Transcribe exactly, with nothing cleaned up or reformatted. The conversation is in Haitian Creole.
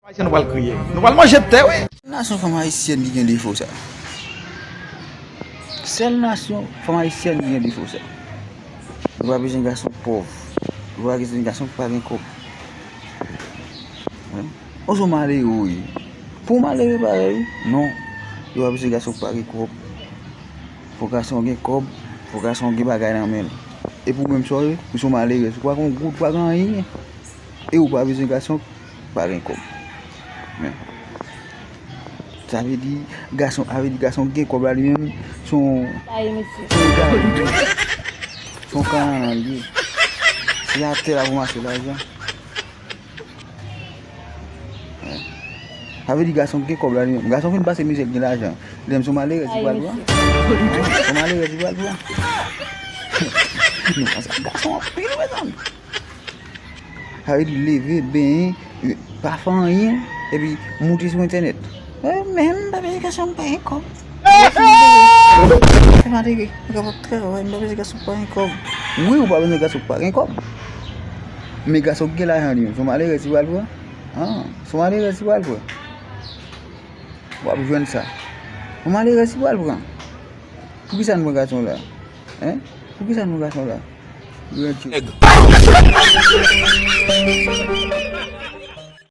Ayisyen, nou pral kriye. Nou pral manje tè, wi. Nasyon fanm ayisyèn ki gen defo sa. Sèl nasyon fanm ayisyèn ki gen defo sa. Yo pa bezwen gason pòv. Yo pa bezwen gason ki pa gen kòb. Wi. Ou se malere, wi. Pou malere parèy, wi. Non. Yo pa bezwen gason ki pa gen kòb. Fò gason gen kòb, fò gason gen bagay nan men l. E pou menm sa w ye, ou se malere, ou pa gen goud, ou pa gen anyen. E ou pa bezwen gason ki pa gen kòb. Men. Sa vle di, gason, sa vle di gason ki gen kòb la li menm, se yon, se yon, se yon kanal li ye. Se atè l ap ranmase lajan. Sa vle di gason ki gen kòb la li menm. Gason fin pase mizè, ki gen lajan. Li menm se yon malerèz li pral pran. Se yon malerèz li pral pran. Non, sa gason anpil, mezanmi. Sa vle di leve, benyen, pa fè anyen, epi moute sou entènèt. Mwen menm, m pa bezwen gason, m pa gen kòb. Fè malere, m kapab travay, m pa bezwen gason pa gen kòb. Wi, ou pa bezwen gason pa gen kòb. Men gason ki gen lajan li menm, se yon malerèz li pral pran. Ah, se yon malerèz li pral pran. W ap jwenn sa. Se yon malerèz li pral pran. Poukisa nou pran gason la? Hein? Poukisa nou pran gason la? Nèg.